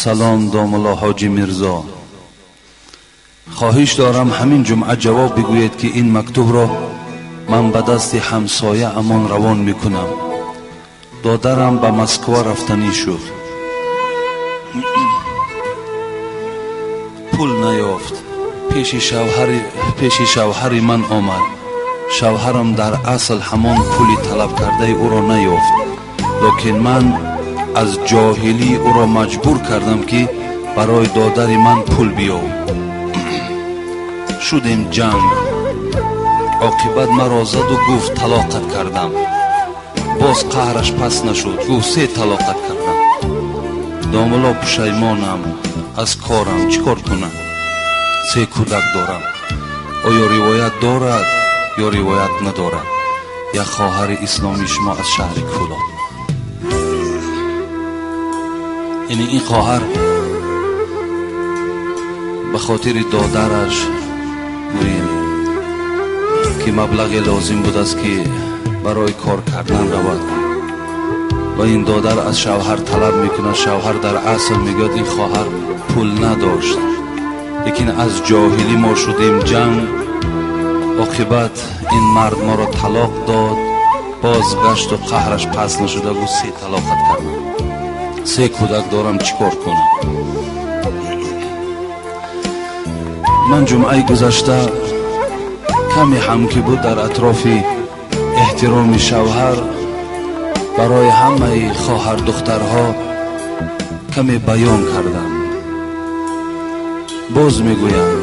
Салом домулло Ҳоҷӣ Мирзо, хоҳиш дорам ҳамин ҷумъа ҷавоб бигӯед, ки ин мактубро ман ба дасти ҳамсоя амон равон мекунам. Додарам ба Москва рафтанӣ шуд, пул наёфт, пеши шавҳари ман омад. Шавҳарам дар асл ҳамон пули талаб кардаи ӯро наёфт, лекин ман аз ҷоҳилӣ ӯро маҷбур кардам, ки барои додари ман пул биёв. Шудем ҷанг, оқибат маро заду гуфт талоқат кардам. Боз қаҳраш пас нашуд, гуфт се талоқат кардам. Домулло, пушаймонам аз корам, чӣ кор кунам? Се кӯдак дорам. Оё ривоят дорад ё ривоят надорад? Як хоҳари исломии шумо аз шаҳри Кӯлоб. Яъне ин хоҳар ба хотири додараш гӯем ки маблағе лозим будааст, ки барои кор кардан равад, ва ин додар аз шавҳар талаб мекунад. Шавҳар дар асл мегӯяд ин хоҳар пул надошт, лекин аз ҷоҳилӣ мо шудем ҷанг, оқибат ин мард моро талоқ дод. Бозгашту қаҳраш пас нашуда гуфт се талоқат кардам, се кӯдак дорам, чӣ кор кунам? Ман ҷумъаи гузашта каме ҳам ки буд дар атрофи эҳтироми шавҳар барои ҳамаи хоҳар-духтарҳо каме баён кардам. Боз мегӯям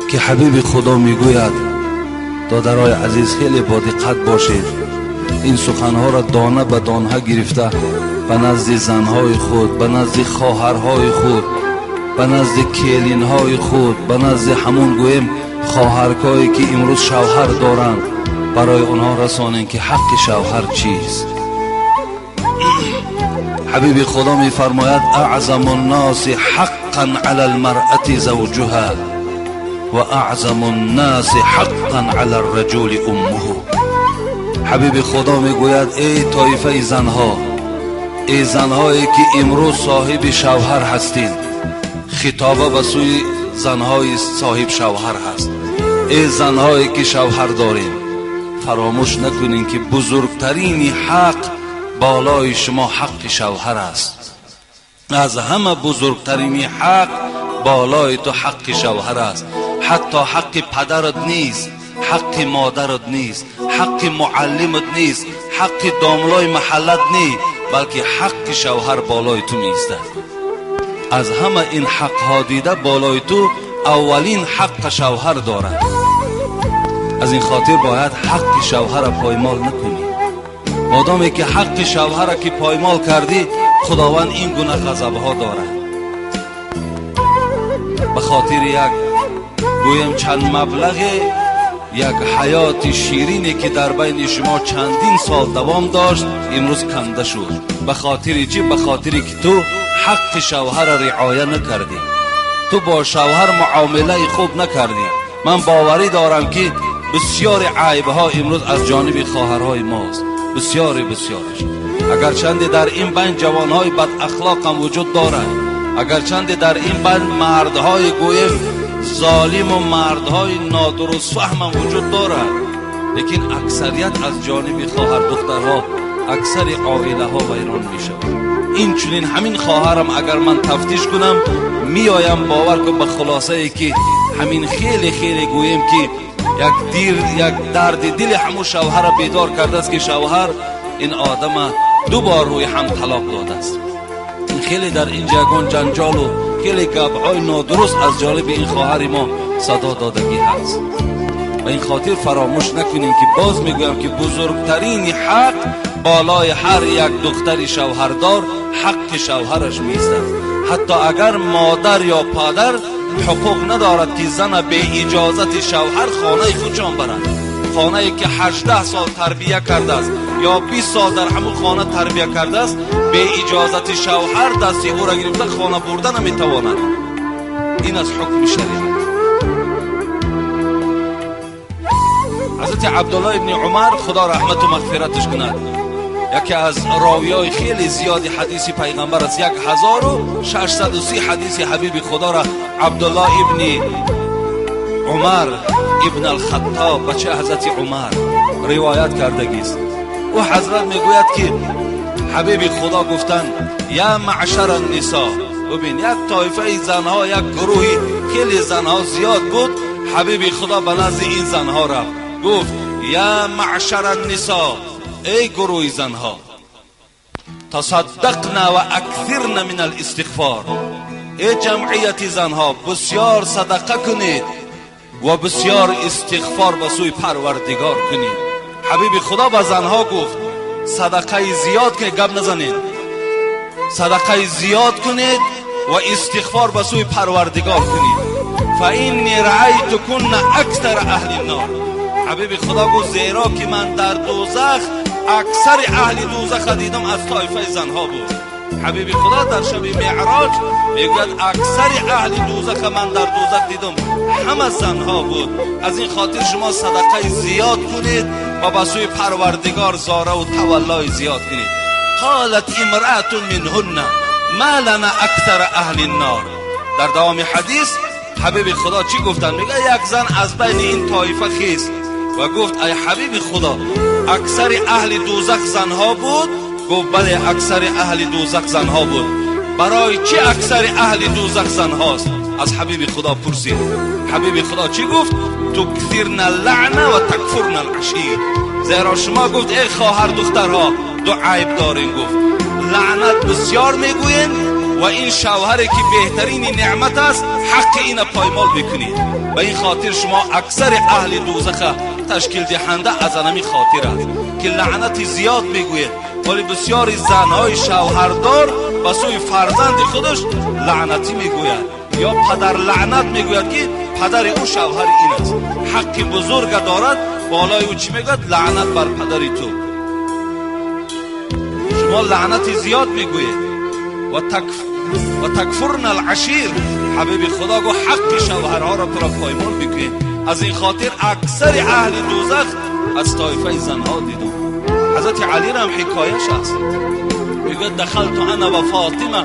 ки ҳабиби Худо мегӯяд, додарои азиз, хеле бодиққат бошед, ин суханҳоро дона ба донҳа гирифта ба назди занҳои худ, ба назди хоҳарҳои худ, ба назди келинҳои худ, ба назди ҳамон гӯем хоҳаркое ки имрӯз шавҳар доранд, барои онҳо расонем ки ҳаққи шавҳар чист. ҳабиби Худо мефармояд: аъзаму нноси ҳаққан ала алмаръати завҷуҳа ва аъзаму нноси ҳаққан ала арраҷули уммуҳу. ҳабиби Худо мегӯяд: эй тоифаи занҳо, эй занҳое ки имрӯз соҳиби шавҳар ҳастед, хитоба ба сӯи занҳои соҳиб шавҳар ҳаст, эй занҳое ки шавҳар доред, фаромӯш накунед ки бузургтарини ҳақ болои шумо ҳаққи шавҳар аст. Аз ҳама бузургтарини ҳақ болои ту ҳаққи шавҳар аст. Ҳатто ҳаққи падарат нест, ҳаққи модарат нест, ҳаққи муаллимат нест, ҳаққи домлои маҳаллат нест, балки ҳаққи шавҳар болои ту меистад. Аз ҳама ин ҳақҳо дида болои ту аввалин ҳаққи шавҳар дорад. Аз ин хотир бояд ҳаққи шавҳарро поймол накунӣ. Модоме ки ҳаққи шавҳарро ки поймол кардӣ, Худованд ин гуна ғазабҳо дорад. Ба хотири як гӯем чанд маблағе, як ҳаёти ширине ки дар байни шумо чандин сол давом дошт, имрӯз канда шуд. Ба хотири чӣ? Ба хотире ки ту ҳаққи шавҳарро риоя накардӣ, ту бо шавҳар муомилаи хуб накардӣ. Ман боварӣ дорам ки бисёри айбҳо имрӯз аз ҷониби хоҳарҳои мост, бисёри бисёраш. Агарчанде дар ин банд ҷавонҳои бадахлоқ ҳам вуҷуд дорад, агарчанде дар ин банд мардҳои гӯем золиму мардҳои нодурустфаҳм ҳам вуҷуд дорад, лекин аксарият аз ҷониби хоҳар-духтарҳо аксари оилаҳо вайрон мешавад. Инчунин ҳамин хоҳарам агар ман тафтиш кунам, меоям бовар кун ба хулосае ки ҳамин хеле хеле гӯем ки як дир, як дарди дили ҳамун шавҳарро бедор кардааст, ки шавҳар ин одама ду бор рӯи ҳам талоқ додааст. Ин хеле дар инҷа ягон ҷанҷолу хеле гапҳои нодуруст аз ҷониби ин хоҳари мо садо додагӣ ҳаст. Ба ин хотир фаромӯш накунем ки боз мегӯям ки бузургтарини ҳақ болои ҳар як духтари шавҳардор ҳаққи шавҳараш меистад. Ҳатто агар модар ё падар ҳуқуқ надорад ки зана бе иҷозати шавҳар хонаи худшон барад. Хонае ки 18 сол тарбия кардааст ё 20 сол дар ҳамун хона тарбия кардааст, бе иҷозати шавҳар дасти ӯро гирифта хона бурда наметавонад. Ин аз ҳукми шариат. Ҳазрати Абдуллоҳ ибни Умар, Худо раҳмату мағфираташ кунад, یکی از راویای خیلی زیادی حدیث پیغمبر است. 1630 حدیث حبیب خدا را عبدالله ابن عمر ابن الخطاب بچه حضرت عمر روایت کردگی است. او حضرت میگوید که حبیب خدا گفتند یا معشر النساء. ببین یک طایفه زنها، یک گروهی خیلی زنها زیاد بود. حبیب خدا به نزد این زنها رفت، گفت یا معشر النساء، ای گروه زنها، تصدقنا و اکثرنا من الاستغفار. ای جمعیت زنها، بسیار صدقه کنید و بسیار استغفار به سوی پروردگار کنید. حبیب خدا به زنها گفت صدقه زیاد کنید، گپ نزنید، صدقه زیاد کنید و استغفار به سوی پروردگار کنید. فإنی رأیتکن اکثر اهل النار. حبیب خدا گفت زیرا که من در دوزخ اکثر اهل دوزخ دیدم از طایفه زنها بود. حبیب خدا در شب معراج میگوید اکثر اهل دوزخ من در دوزخ دیدم همه زنها بود. از این خاطر شما صدقه زیاد کنید و به سوی پروردگار زاره و تولای زیاد کنید. قالت امرأة منهن ما لنا اکثر اهل النار. در دوام حدیث حبیب خدا چی گفتن؟ میگه یک زن از بین این طایفه خیست و گفت ای حبیب خدا، اکثر اهل دوزخ زنها بود؟ گفت بله، اکثر اهل دوزخ زنها بود. برای چی اکثر اهل دوزخ زنهاست؟ از حبیب خدا پرسید. حبیب خدا چی گفت؟ تکثرن اللعنه و تکفرن العشیر. زیرا شما گفت ای خواهر دخترها دو عیب دارین. گفت لعنت بسیار میگوین و این شوهری که بهترین نعمت است حق این پایمال بکنید. به این خاطر شما اکثر اهل دوزخ تشکیل دهنده از انمی خاطر است که لعنت زیاد میگوید، ولی بسیاری زنهای شوهردار به سوی فرزند خودش لعنتی میگوید یا پدر لعنت میگوید که پدر او شوهر این است، حق بزرگ دارد بالای او. چی میگوید؟ لعنت بر پدر تو. شما لعنت زیاد میگوید و تکفرن العشیر. حبیب خدا گفت حق شوهرها را تو را پایمال میکنید. از این خاطر اکثر اهل دوزخ از طایفه زنها دیدم. حضرت علی را هم حکایش است، میگوید دخلت انا و فاطمه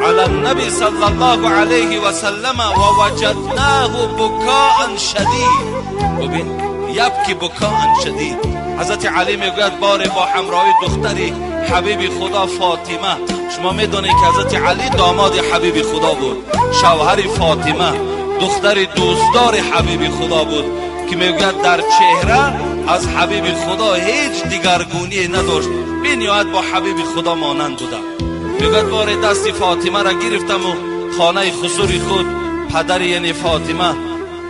على النبي صلى الله عليه وسلم ووجدناه بکاء شدید. ببین یبکی بکاء شدید. حضرت علی میگوید بار با همراهی دختری حبیب خدا فاطمه. شما میدونید که حضرت علی داماد حبیب خدا بود، شوهر فاطمه دختر دوستدار حبیب خدا بود که میگوید در چهره از حبیب خدا هیچ دیگرگونی نداشت، بینیاد با حبیب خدا مانند بودم. میگوید بار دست فاطمه را گرفتم و خانه خسوری خود پدر یعنی فاطمه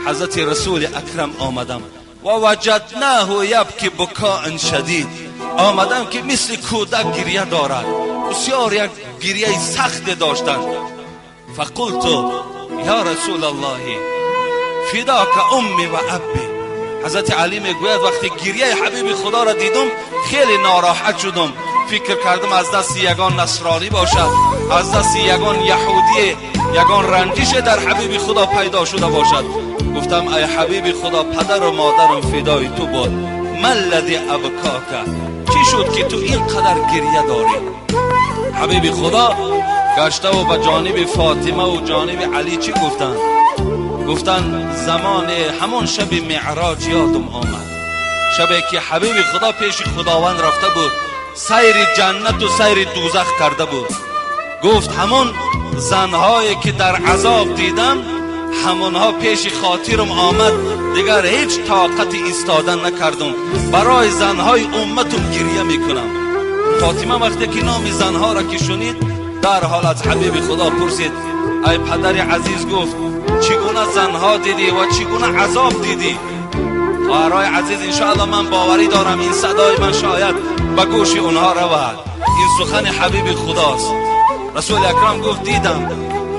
حضرت رسول اکرم آمدم و وجدناه یبکی بکاء شدید. آمدم که مثل کودک گریه دارد، بسیار یک گریه سخت داشتند. فقلت یا رسول الله فداک امی و ابی. حضرت علی میگوید وقتی گریه حبیب خدا را دیدم خیلی ناراحت شدم، فکر کردم از دست یگان نصرانی باشد، از دست یگان یهودی، یگان رنجش در حبیب خدا پیدا شده باشد. گفتم ای حبیب خدا، پدر و مادرم فدای تو بود، ما الذی ابکاک، چی شد که تو اینقدر گریه داری؟ حبیب خدا گشته و به جانب فاطمه و جانب علی چی گفتن؟ گفتن زمان همون شب معراج یادم آمد، شبی که حبیب خدا پیش خداوند رفته بود، سیر جنت و سیر دوزخ کرده بود. گفت همون زنهایی که در عذاب دیدم همونها پیش خاطرم آمد، دیگر هیچ طاقت ایستادن نکردم، برای زنهای امتم گریه میکنم. فاطمه وقتی که نام زنها را که شنید در حال از حبیب خدا پرسید ای پدر عزیز، گفت چگونه زنها دیدی و چگونه عذاب دیدی؟ خواهرای عزیز، انشاءالله من باوری دارم این صدای من شاید به گوش اونها رود، این سخن حبیب خداست. رسول اکرم گفت دیدم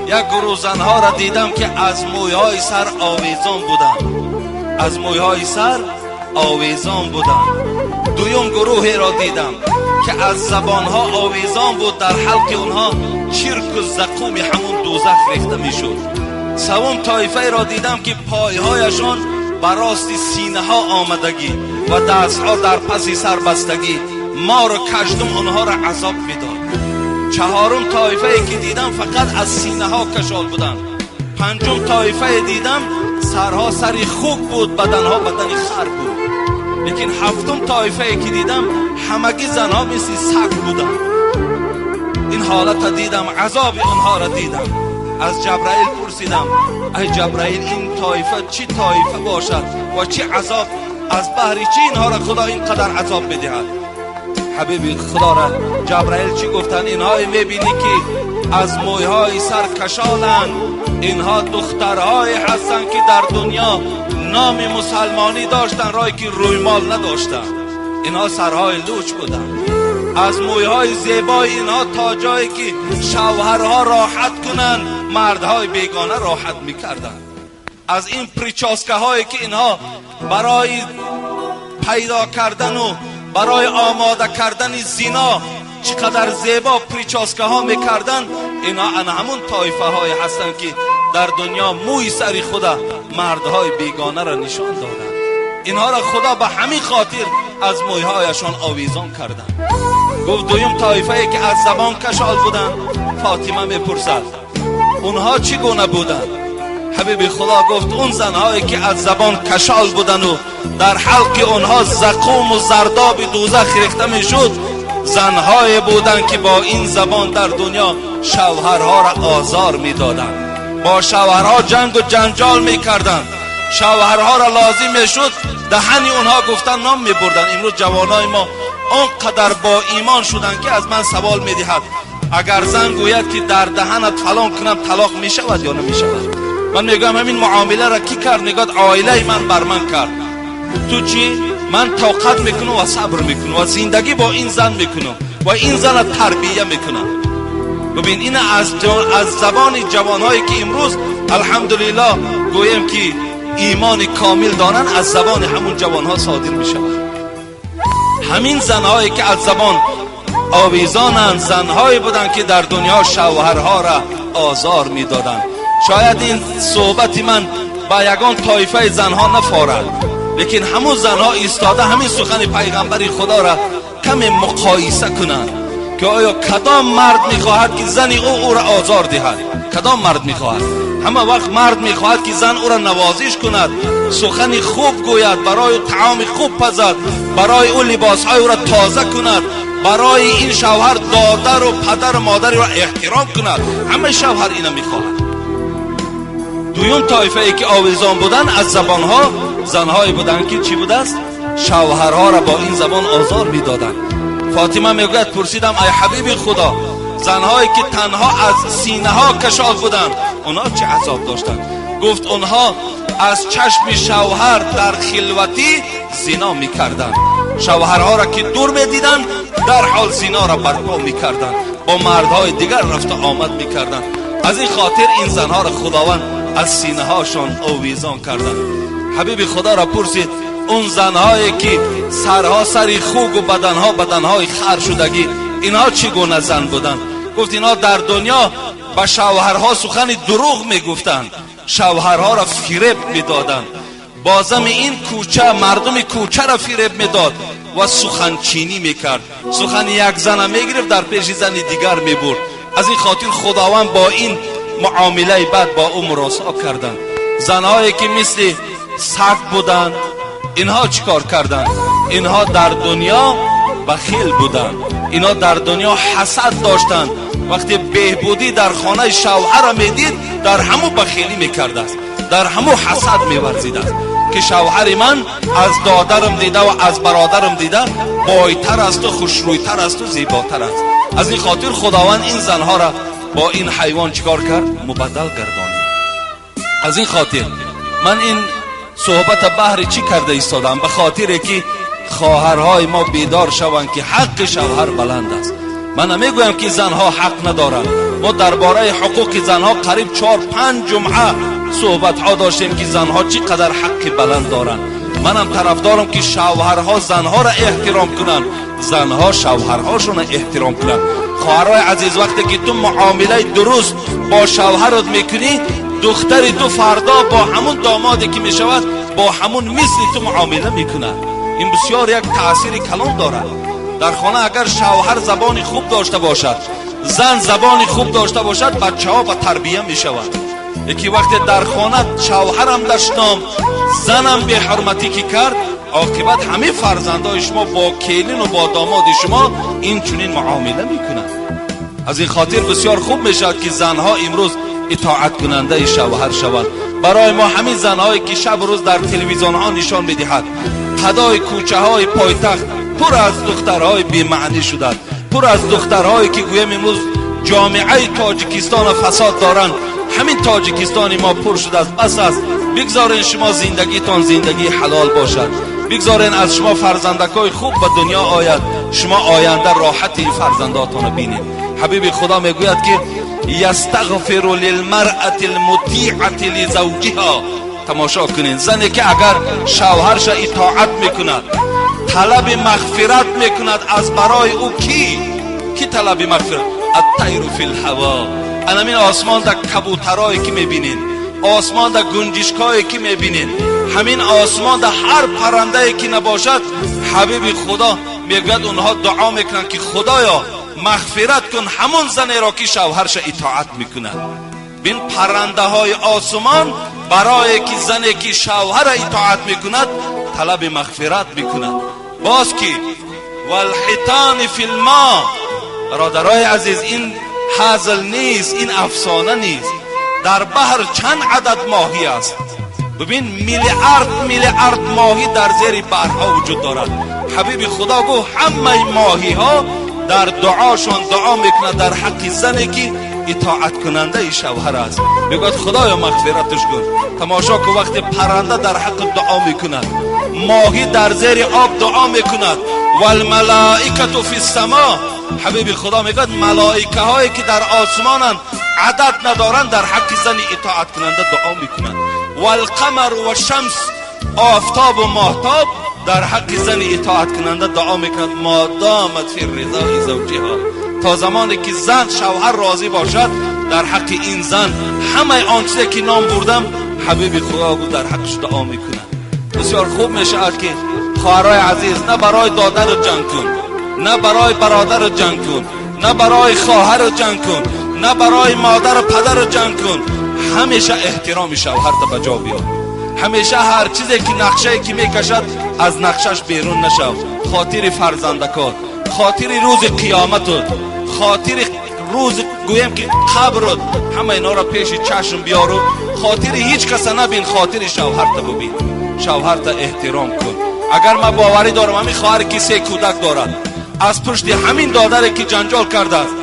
یک گروه زنها را دیدم که از مویهای سر آویزان بودند، از مویهای سر آویزان بودند. دویم گروهی را دیدم که از زبانها آویزان بود، در حلق اونها چرک و زقوم همون دوزخ ریخته میشد. سوم طایفه را دیدم که پایهایشان به راست سینه ها آمدگی و دستها در پس سر بستگی. мор ва каждум онҳоро азоб медод. Чаҳорум тоифае ки дидам фақат аз синаҳо кашол буданд. Панҷум тоифае дидам сарҳо сари хук буд, баданҳо бадани хар буд. Лекин ҳафтум тоифае ки дидам ҳамагӣ занҳо мисли саг буданд. Ин ҳолатро дидам, азоби онҳоро дидам. Аз Ҷабраил пурсидам: ай Ҷабраил, ин тоифа чӣ тоифа бошад ва чӣ азоб, аз баҳри чӣ инҳоро Худо ин қадар азоб медиҳад? Ҳабиби Худоро Ҷабраил чӣ гуфтанд? Инҳое мебинӣ ки аз мӯйҳои сар кашоланд, инҳо духтарҳое ҳастанд ки дар дунё номи мусалмонӣ доштанд, рое ки рӯймол надоштанд. Инҳо сарҳои луч буданд. Аз мӯйҳои зебои инҳо то ҷое ки шавҳарҳо роҳат кунанд, мардҳои бегона роҳат мекарданд. Аз ин прическаҳое ки инҳо барои пайдо кардану барои омода кардани зино чӣ қадар зебо прическаҳо мекарданд, инҳо ана ҳамун тоифаҳое ҳастанд ки дар дунё мӯи сари худа мардҳои бегонаро нишон доданд. Инҳоро Худо ба ҳамин хотир аз мӯйҳояшон овезон карданд. Гуфт дуюм тоифае ки аз забон кашол буданд. Фотима мепурсад: онҳо чӣ гуна буданд? Ҳабиби Худо гуфт: он занҳое ки аз забон кашол будану дар ҳалқи онҳо зақуму зардоби дӯзах рехта мешуд, занҳое буданд ки бо ин забон дар дунё шавҳарҳоро озор медоданд, бо шавҳарҳо ҷангу ҷанҷол мекарданд, шавҳарҳоро лозим мешуд даҳани онҳо гуфтан ном мебурданд. Имрӯз ҷавонои мо он қадар бо имон шуданд ки аз ман савол медиҳад: агар зан гӯяд ки дар даҳанат фалон кунам, талоқ мешавад ё намешавад? Ман мегӯям ҳамин муомиларо кӣ кард? Мегӯяд оилаи ман бар ман кард. Ту чӣ? Ман тоқат мекунам ва сабр мекунам ва зиндагӣ бо ин зан мекунам ва ин зана тарбия мекунам. Бибин, ина аз забони ҷавонҳое ки имрӯз алҳамдулиллоҳ гӯем ки имони комил доранд, аз забони ҳамун ҷавонҳо содир мешавад. Ҳамин занҳое ки аз забон овезонанд, занҳое буданд ки дар дунё шавҳарҳоро озор медоданд. Шояд ин суҳбати ман ба ягон тоифаи занҳо нафорад, лекин ҳамун занҳо истода ҳамин сухани пайғамбари Худоро каме муқоиса кунанд ки оё кадом мард мехоҳад ки зани ӯ ӯро озор диҳад? Кадом мард мехоҳад? Ҳама вақт мард мехоҳад ки зан ӯро навозиш кунад, сухани хуб гӯяд, барои таоми хуб пазад, барои ӯ либосҳои ӯро тоза кунад, барои ин шавҳар додару падару модари ӯро эҳтиром кунад. Ҳамаи шавҳар ина мехоҳад. Дуюм тоифае ки овезон буданд аз забонҳо, занҳое буданд ки чӣ будааст? Шавҳарҳоро бо ин забон озор медоданд. Фотима мегӯяд: пурсидам ай ҳабиби Худо, занҳое ки танҳо аз синаҳо кашол буданд, онҳо чӣ азоб доштанд? Гуфт онҳо аз чашми шавҳар дар хилватӣ зино мекарданд. Шавҳарҳоро ки дур медиданд, дарҳол зиноро барпо мекарданд, бо мардҳои дигар рафта омад мекарданд. Аз ин хотир ин занҳоро Худованд аз синаҳошон овезон карданд. Ҳабиби Худоро пурсид: он занҳое ки сарҳо сари хугу баданҳо баданҳои хар шудагӣ, инҳо чӣ гуна зан буданд? Гуфт инҳо дар дунё ба шавҳарҳо сухани дурӯғ мегуфтанд, шавҳарҳоро фиреб медоданд. Бозами ин кӯча мардуми кӯчаро фиреб медод ва суханчинӣ мекард. Сухани як зана мегирифт, дар пеши зани дигар мебурд. Аз ин хотир Худованд бо ин муомилаи бад бо ӯ муросо карданд. Занҳое ки мисли саг буданд, инҳо чӣ кор карданд? Инҳо дар дунё бахил буданд, инҳо дар дунё ҳасад доштанд. Вақте беҳбудӣ дар хонаи шавҳарро медид, дар ҳамун бахилӣ мекардааст, дар ҳамун ҳасад меварзидааст ки шавҳари ман аз додарам дида ва аз бародарам дида бойтар асту хушрӯйтар асту зеботар аст. Аз ин хотир Худованд ин занҳоро бо ин ҳайвон чӣ кор кард? Мубаддал гардонид. Аз ин хотир ман ин суҳбата баҳри чӣ карда истодам? Ба хотире ки хоҳарҳои мо бедор шаванд ки ҳаққи шавҳар баланд аст. Ман намегӯям ки занҳо ҳақ надоранд. Мо дар бораи ҳуқуқи занҳо қариб 4-5 ҷумъа суҳбатҳо доштем ки занҳо чӣ қадар ҳаққи баланд доранд. Манам тарафдорам ки шавҳарҳо занҳоро эҳтиром кунанд, занҳо шавҳарҳошонро эҳтиром кунанд. Хоҳарҳои азиз, вақте ки ту муомилаи дуруст бо шавҳарот мекунӣ, духтари ту фардо бо ҳамун домоде ки мешавад, бо ҳамун мисли ту муомила мекунад. Ин бисёр як таъсири калон дорад. Дар хона агар шавҳар забони хуб дошта бошад, зан забони хуб дошта бошад, бачаҳо ба тарбия мешаванд. Яке вақте дар хона шавҳарам дашном, занам беҳурматӣ ки кард, оқибат ҳамаи фарзандои шумо бо келину бо домоди шумо ин чунин муомила мекунанд. Аз ин хотир бисёр хуб мешавад ки занҳо имрӯз итоаткунандаи шавҳар шаванд. Барои мо ҳамин занҳое ки шаб рӯз дар телевизионҳо нишон медиҳад, қадои кӯчаҳои пойтахт пур аз духтарҳои бемаънӣ шуданд, пур аз духтарҳое ки гӯям имрӯз ҷомеаи Тоҷикистонро фасод доранд. Ҳамин Тоҷикистони мо пур шудааст. Бас аст. Бигзорен шумо зиндагитон зиндагии ҳалол бошад. Бигзорен аз шумо фарзандакҳои хуб ба дунё ояд. Шумо оянда роҳати ин фарзандотонро бинед. Ҳабиби Худо мегӯяд ки ястағфиру лилмаръати лмутиъати лизавҷиҳа. Тамошо кунед, зане ки агар шавҳарша итоат мекунад, талаби мағфират мекунад аз барои ӯ ки? Ки талаби мағфират? Аттайру фил ҳаво. Анамин осмон дар кабутарое ки мебинед, осмон дар гунҷишкое ки мебинед, ҳамин осмон дар ҳар паррандае ки набошад, ҳабиби Худо мегӯяд онҳо дуо мекунанд ки Худоё мағфират кун ҳамон занеро ки шавҳарша итоат мекунад. Бин паррандаҳои осмон барое ки зане ки шавҳара итоат мекунад талаби мағфират мекунад. Боз ки валҳитони филмо. Бародарои азиз, ин ҳазл нест, ин афсона нест. Дар баҳр чанд адад моҳӣ аст? Бибин, миллиард миллиард моҳӣ дар зери баҳрҳо вуҷуд дорад. Ҳабиби Худо гуфт ҳамаи моҳиҳо дар дуошон дуо мекунад дар ҳаққи зане ки итоаткунандаи шавҳар аст. Мегӯяд Худоё мағфираташ кун. Тамошо кун вақте парранда дар ҳаққи дуо мекунад, моҳӣ дар зери об дуо мекунад. Валмалоикату фиссамо. Ҳабиби Худо мегӯяд малоикаҳое ки дар осмонанд адад надоранд дар ҳаққи зани итоаткунанда дуо мекунанд. Валқамару вашшамс, офтобу моҳтоб дар ҳаққи зани итоаткунанда дуо мекунад. Модомат фи ризои завҷиҳо. То замоне ки зан шавҳар розӣ бошад, дар ҳаққи ин зан ҳамаи он чизе ки ном бурдам, ҳабиби Худо гуфт дар ҳаққаш дуо мекунад. Бисёр хуб мешавад ки хоҳарои азиз, на барои додару ҷанг кун, на барои бародару ҷанг кун, на барои хоҳару ҷанг кун, на барои модару падару ҷанг кун. Ҳамеша эҳтироми шавҳарта ба ҷо биёр. Ҳамеша ҳар чизе ки нақшае ки мекашад аз нақшаш берун нашав. Хотири фарзандакот, хотири рӯзи қиёматут, хотири рӯзи гӯем ки қабрут, ҳама инҳоро пеши чашм биёру. Хотири ҳеҷ каса набин, хотири шавҳарта бубин. Шавҳарта эҳтиром кун. Агар ман боварӣ дорам ҳамин хоҳаре ки се кӯдак дорад, аз пушти ҳамин додаре ки ҷанҷол кардааст,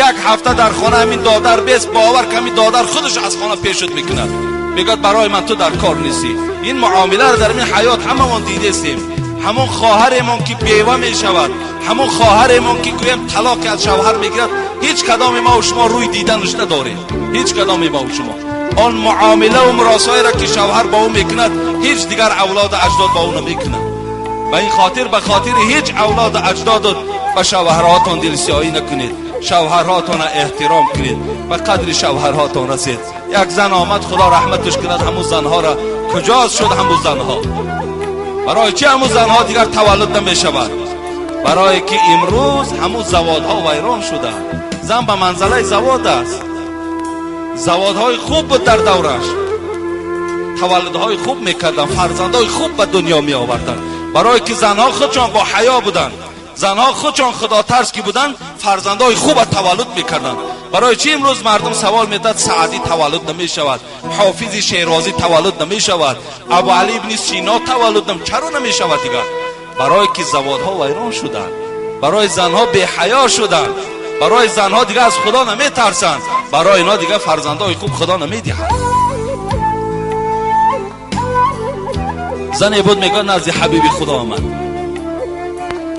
як ҳафта дар хона ҳамин додар бес, бовар ки ҳамин додар худаш аз хона пешуд мекунад. Мегӯяд барои ман ту дар кор нестӣ. Ин муомиларо дар ин ҳаёт ҳамамон дидестем. Ҳамон хоҳаремон ки бева мешавад, ҳамон хоҳаремон ки гӯем талоқи аз шавҳар мегирад, ҳеҷ кадоми мо шумо рӯй диданаш надорем. Ҳеҷ кадоми мо шумо он муомилаву муросоеро ки шавҳар бо ӯ мекунад, ҳеҷ дигар авлоду аҷдод бо ӯ намекунад. Ба ин хотир ба хотири ҳеҷ авлоду аҷдодот ба шавҳарҳоятон дилсиёҳӣ накунед. Шавҳарҳоятонро эҳтиром кунед, ба қадри шавҳарҳоятон расед. Як зан омад, Худо раҳматаш кунад, ҳамун занҳоро куҷо шуд ҳамун занҳо? Барои чӣ ҳамун занҳо дигар таваллуд намешавад? Барое ки имрӯз ҳамун заводҳо вайрон шуданд. Зан ба манзалаи завод аст. Заводҳои хуб буд дар давраш, таваллудҳои хуб мекарданд, фарзандҳои хуб ба дунё меоварданд. Барое ки занҳо худшон бо ҳаё буданд, занҳо худшон худотарс ки буданд, фарзандҳои хуба таваллуд мекарданд. Барои чӣ имрӯз мардум савол медиҳад Саъдӣ таваллуд намешавад, Ҳофизи Шерозӣ таваллуд намешавад, Абуалӣ ибни Сино таваллуд чаро намешавад дигар? Барое ки заводҳо вайрон шуданд, барои занҳо беҳаё шуданд, барои занҳо дигар аз Худо наметарсанд, барои инҳо дигар фарзандҳои хуб Худо намедиҳад. Зане буд, мегӯяд назди ҳабиби Худо омад.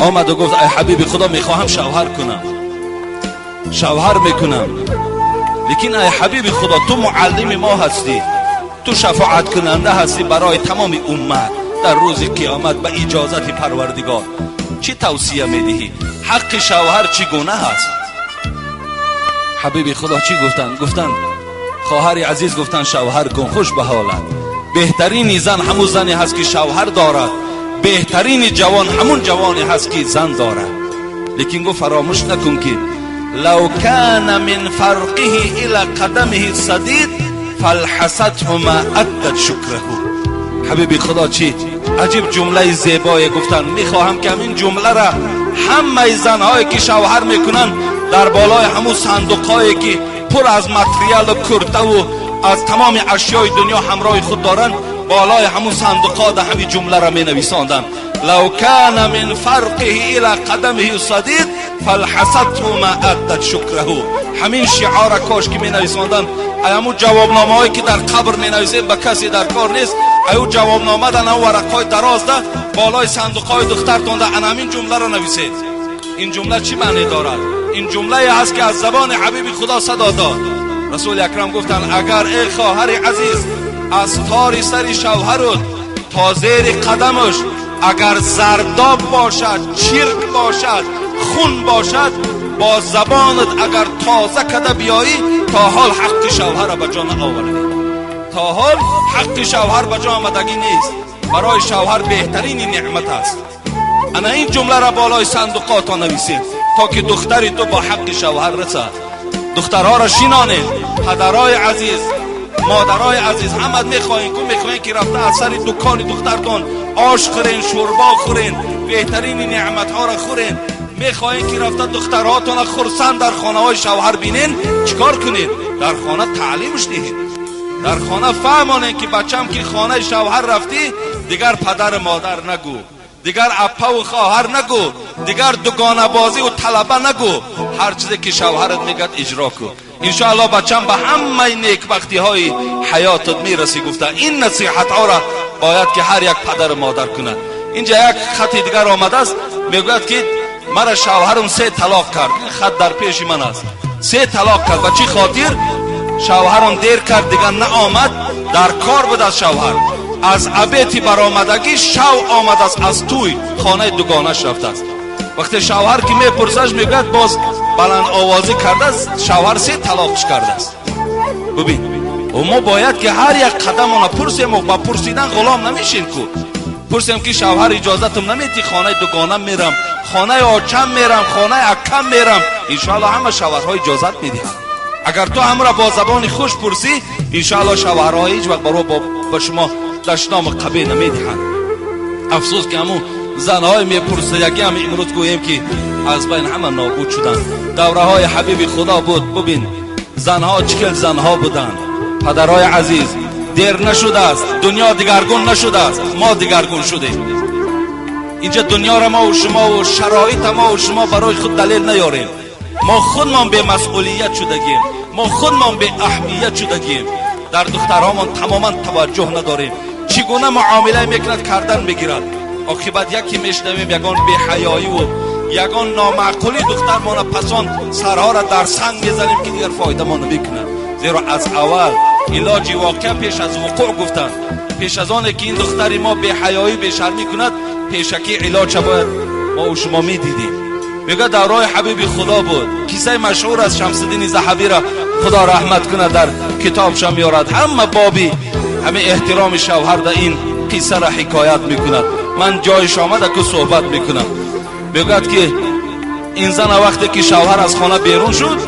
Омаду гуфт ай ҳабиби Худо, мехоҳам шавҳар кунам, шавҳар мекунам, лекин ай ҳабиби Худо, ту муаллими мо ҳастӣ, ту шафоаткунанда ҳастӣ барои тамоми уммат дар рӯзи қиёмат ба иҷозати Парвардигор. Чӣ тавсия медиҳӣ? Ҳаққи шавҳар чӣ гуна ҳаст? Ҳабиби Худо чӣ гуфтанд? Гуфтанд хоҳари азиз, гуфтанд шавҳар кун, хуш ба ҳолат. Беҳтарини зан ҳамун зане ҳаст ки шавҳар дорад, беҳтарини ҷавон ҳамун ҷавоне ҳаст ки зан дорад. Лекин гуфт фаромӯш накун ки лав кана мин фарқиҳи ила қадамиҳи садид фалҳасатҳу ма аддат шукраҳу. Ҳабиби Худо чӣ аҷиб ҷумлаи зебое гуфтанд. Мехоҳам ки ҳамин ҷумларо ҳамаи занҳое ки шавҳар мекунанд дар болои ҳамун сандуқҳое ки пур аз материалу куртаву аз тамоми ашёи дунё ҳамроҳи худ доранд, болои ҳамун сандуқҳо да ҳамин ҷумларо менависонданд. Лав кана мин фарқиҳи ила қадамиҳи садид фалҳасатҳу ма аддат шукраҳу. Ҳамин шиора кош ки менависонданд. Ай ҳамун ҷавобномаҳое ки дар қабр менависем ба касе дар кор нест. Ай ӯ ҷавобнома дан ҳамун варақҳои дарозда болои сандуқҳои духтартонда ана ҳамин ҷумларо нависед. Ин ҷумла чӣ маъне дорад? Ин ҷумлае ҳаст ки аз забони ҳабиби Худо садо дод. Расули акрам гуфтанд агар эй хоҳари азиз аз тори сари шавҳарут то зери қадамаш агар зардоб бошад, чирк бошад, хун бошад, бо забонат агар тоза када биёӣ, то ҳол ҳаққи шавҳарро ба ҷо наовардӣ. То ҳол ҳаққи шавҳар ба ҷо омадагӣ нест. Барои шавҳар беҳтарини неъмат аст. Ана ин ҷумларо болои сандуқото нависед то ки духтари ту бо ҳаққи шавҳар расад. Духтарҳоро шинонед. Падарои азиз, модарои азиз, ҳамат мехоҳем ку мехоҳем ки рафта аз сари дукони духтартон ош хӯрен, шӯрбо хӯрен, беҳтарини неъматҳоро хӯрен. Мехоҳем ки рафта духтарҳотонро хурсанд дар хонаҳои шавҳар бинен. Чикор кунед? Дар хона таълимш диҳед. Дар хона фаҳмонед ки бачам ки хонаи шавҳар рафтӣ, дигар падару модар нагӯ, дигар аппаву хоҳар нагӯ, дигар дугонабозиву талаба нагӯ. Ҳар чизе ки шавҳарат мегӯяд иҷро кун. Иншоаллоҳ бачам ба ҳамаи некбахтиҳои ҳаётат мерасӣ. Гуфта ин насиҳатҳоро бояд ки ҳар як падару модар кунад. Инҷа як хати дигар омадааст, мегӯяд ки мара шавҳарам 3 талоқ кард. Ин хат дар пеши ман аст. 3 талоқ кард. Ба чӣ хотир? Шавҳарам дер кард, дигар наомад, дар кор буд аз шавҳар. Аз абети баромадагӣ шав омадааст, аз тӯй хонаи дугонаш рафтааст. Вақте шавҳар ки мепурсаш, мегӯяд боз баландовозӣ кардааст, шавҳар 3 талоқш кардааст. Бубин, мо бояд ки ҳар як қадамона пурсем ва ба пурсидан ғулом намешем ку. Пурсем ки шавҳар иҷозатам наметӣ, хонаи дугонам мерам, хонаи очам мерам, хонаи акам мерам. Иншоаллоҳ ҳама шавҳарҳо иҷозат медиҳанд. Агар ту ҳамро бо забони хуш пурсӣ, иншоаллоҳ шавҳарҳо ҳеҷ вақт баро ба шумо дашному қабеҳ намедиҳанд. Афсӯс ки ҳамун занҳои мепурсидаги ҳам имрӯз гӯем ки аз байн ҳама нобуд шуданд. Давраҳои ҳабиби Худо буд. Бубин занҳо чӣ хел занҳо буданд. Падарҳои азиз, дер нашудааст, дунё дигаргун нашудааст, мо дигаргун шудем. Инҷа дунёро мо шумову шароита мо шумо барои худ далел наёрем. Мо худмон бемасъулият шудагем, мо худмон беаҳамият шудагем. Дар духтарҳомон тамоман таваҷҷӯҳ надорем. Чӣ гуна муомила мекунад, кардан мегирад. Оқибат яке мешнавем ягон беҳаёиву ягон номаъқули духтармона пасон сарҳоро дар санг мезанем ки дигар фоидамон намекунад. Зеро аз аввал илоҷи воқеа пеш аз вуқӯъ гуфтанд. Пеш аз оне ки ин духтари мо беҳаёӣ бешармӣ кунад, пешакӣ илоҷа бояд мо ӯ шумо медидем. Мегӯяд дар роҳи ҳабиби Худо буд. Қиссаи машҳур аз Шамсиддини Заҳабиро Худо раҳмат кунад, дар китобша меорад. Ҳама боби ҳамин эҳтироми шавҳар дар ин қиссаро ҳикоят мекунад. Ман ҷоиш омада ку суҳбат мекунам. Мегӯяд ки ин зана вақте ки шавҳар аз хона берун шуд,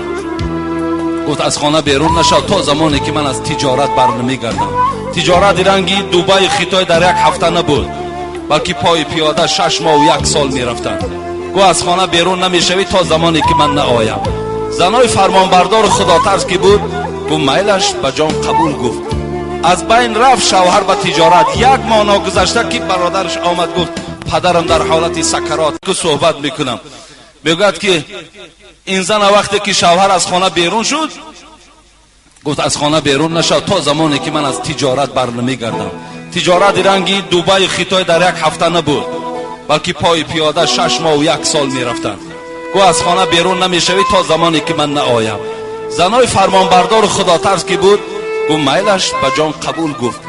гуфт аз хона берун нашав то замоне ки ман аз тиҷорат барнамегардам. Тиҷорати ранги Дубайи Хитой дар як ҳафта набуд, балки пои пиёда 6 моҳу 1 сол мерафтанд. Гуфт аз хона берун намешавӣ то замоне ки ман наоям. Занои фармонбардору худотарс ки буд, гуфт майлаш ба ҷон қабул. Гуфт аз байн рафт шавҳар ба тиҷорат. 1 моҳ ногузашта ки бародараш омад, гуфт падарам дар ҳолати сакарот ку суҳбат мекунам. Мегӯяд ки ин зана вақте ки шавҳар аз хона берун шуд, гуфт аз хона берун нашав то замоне ки ман аз тиҷорат барнамегардам. Тиҷорати ранги Дубайи Хитой дар як ҳафта набуд, балки пои пиёда 6 моҳу 1 сол мерафтанд. Гуфт аз хона берун намешавӣ то замоне ки ман наоям. Занои фармонбардору худотарс ки буд, гуфт майлаш ба ҷон қабул. Гуфт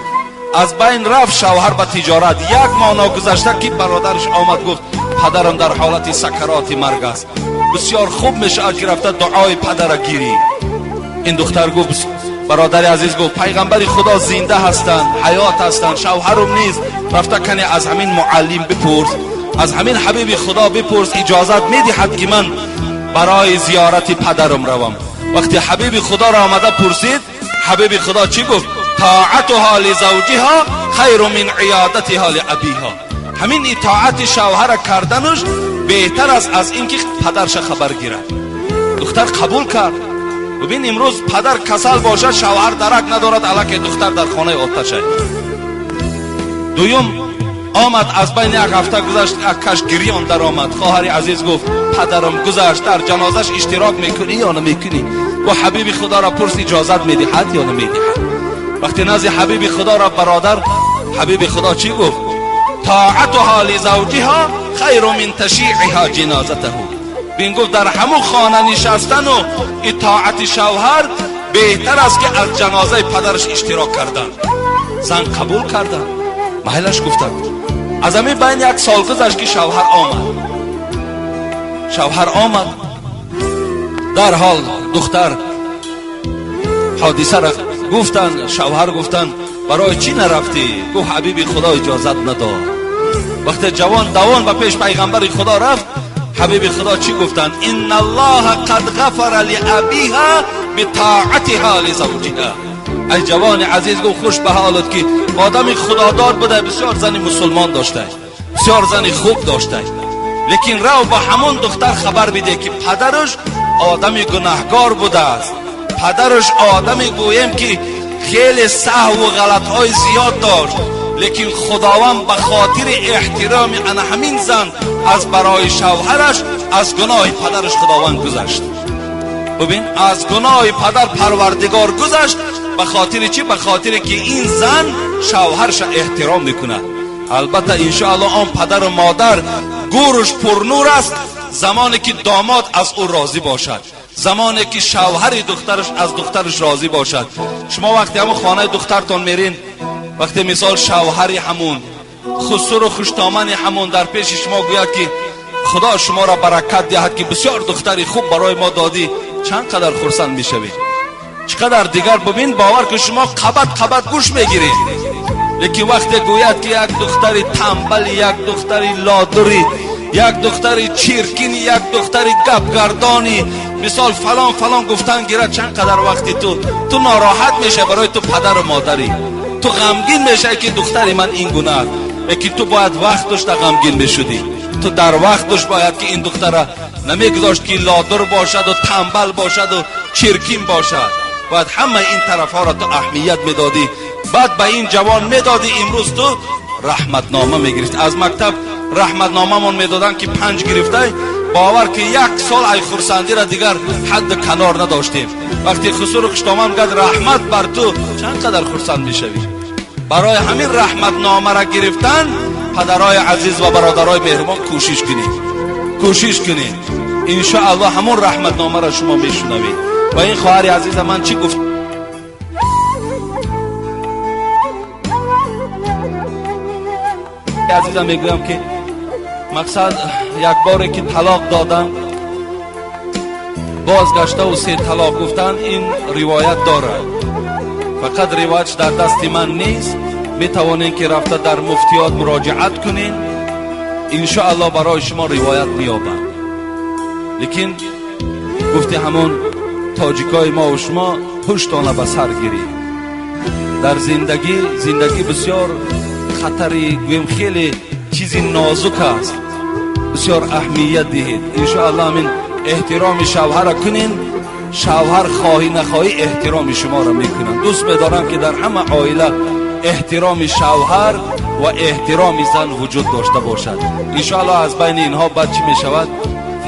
аз байн рафт шавҳар ба тиҷорат. 1 моҳ ногузашта ки бародараш омад, гуфт падарам дар ҳолати сакароти марг аст, бисёр хуб мешавад ки рафта дуои падара гирӣ. Ин духтар гуфт бародари азиз, гуфт пайғамбари Худо зинда ҳастанд, ҳаёт ҳастанд, шавҳарум нест, рафта кане аз ҳамин муаллим бипурс. Аз ҳамин ҳабиби Худо бипурс, иҷозат медиҳад ки ман барои зиёрати падарам равам. Вақте ҳабиби Худоро омада пурсид, ҳабиби Худо чӣ гуфт? طاعتها لزوجها خیر من عیادتها لابیها. ҳамин итоати шавҳара карданаш беҳтар аст аз инки падарша хабар гирад. Духтар қабул кард. Бибин, имрӯз падар касал бошад, шавҳар дарак надорад, аллакай духтар дар хонаи оташа. Дуюм омад, аз байни як ҳафта гузашт, акаш гирён даромад. Хоҳари азиз гуфт: падарам гузашт, дар ҷанозаш иштирок мекунӣ ё намекунӣ? Гуфт: ҳабиби Худоро пурс, иҷозат медиҳад ё намедиҳад? Вақте назди ҳабиби Худоро бародар, ҳабиби Худо чӣ гуфт? طاعتها لزوجها خیر من تشیعها جنازته. بین گفت در همون خانه نشستن و اطاعت شوهر بهتر است که از جنازه پدرش اشتراک کردن. زن قبول کردن، محلش گفتن. از همین بین یک سال گذشت که شوهر آمد. شوهر آمد، در حال دختر حادثه را گفتن. شوهر گفتن: برای چی نرفتی؟ گفت: حبیبی خدا اجازت نداد. وقتی جوان دوان به پیش پیغمبر خدا رفت، حبیب خدا چی گفتن؟ ان الله قد غفر لابیها بطاعتها لزوجها. ای جوان عزیز، گفت خوش به حالت که آدم خدادار بوده، بسیار زن مسلمان داشته، بسیار زن خوب داشته، لیکن رو با همون دختر خبر بده که پدرش آدم گناهگار بوده است، پدرش آدمی گویم که خیلی سهو و غلطهای زیاد داشت، لیکن خداوند به خاطر احترام انا همین زن از برای شوهرش از گناه پدرش خداوند گذشت. ببین، از گناه پدر پروردگار گذشت. به خاطر چی؟ به خاطر که این زن شوهرش احترام میکنه. البته انشاءالله آن پدر و مادر گورش پرنور است زمانی که داماد از او راضی باشد، زمانی که شوهر دخترش از دخترش راضی باشد. شما وقتی همون خانه دخترتون میرین، وقتی مثال شوهر همون خسر و خوشتامن همون در پیش شما گوید که خدا شما را برکت دهد که بسیار دختری خوب برای ما دادی، چند قدر خرسند میشوید، چقدر دیگر. ببین، باور که شما قبط قبط گوش میگیرید. لیکن وقتی گوید که یک دختری تنبل، یک دختری لادری، یک دختری چیرکینی، یک دختری گپگردانی، مثال فلان فلان گفتن گیرد، چند قدر وقتی تو ناراحت میشه برای تو پدر و مادری، تو غمگین میشه که دختری من این گونه است. لیکن تو باید وقت داشته غمگین میشدی، تو در وقت داشت باید که این دختره نمیگذاشت که لادر باشد و تنبل باشد و چرکین باشد. باید همه این طرف ها را تو اهمیت میدادی، بعد به این جوان میدادی. امروز تو رحمتنامه میگرفت از مکتب، رحمتنامه من میدادن که 5 گرفته، باور که یک سال ای خرسندی را دیگر حد کنار نداشتیم. وقتی خسر و خوشتامن گفت رحمت بر تو، چند قدر خرسند میشوی. برای همین رحمتنامه را گرفتن پدرای عزیز و برادرای مهربان کوشش کنید، کوشش کنید، انشاءالله همون رحمتنامه را شما میشنوید. و این خواهر عزیز من چی گفت؟ عزیزم میگویم که مقصد یک باره که طلاق دادن بازگشته و 3 طلاق گفتن، این روایت دارد، فقط روایت در دست من نیست. میتوانین که رفته در مفتیات مراجعت کنین، انشاءالله برای شما روایت میابند. لیکن گفتی همون تاجیکای ما و شما پشتانه به سر گیرید در زندگی. زندگی بسیار خطری، گویم خیلی چیزی نازک است، بسیار اهمیت دهید. انشاءالله همین احترام شوهر کنین، شوهر خواهی نخواهی احترام شما را میکنن. دوست میدارم که در همه عائله احترام شوهر و احترام زن وجود داشته باشد. انشاءالله از بین اینها بعد چی میشود؟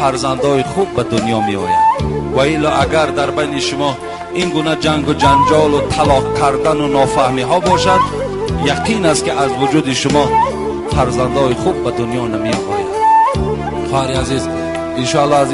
فرزندای خوب به دنیا می آید. و الا اگر در بین شما این گونه جنگ و جنجال و طلاق کردن و نافهمی ها باشد، یقین است که از وجود شما فرزندای خوب به دنیا نمی آید. خواهر عزیز، انشاءالله از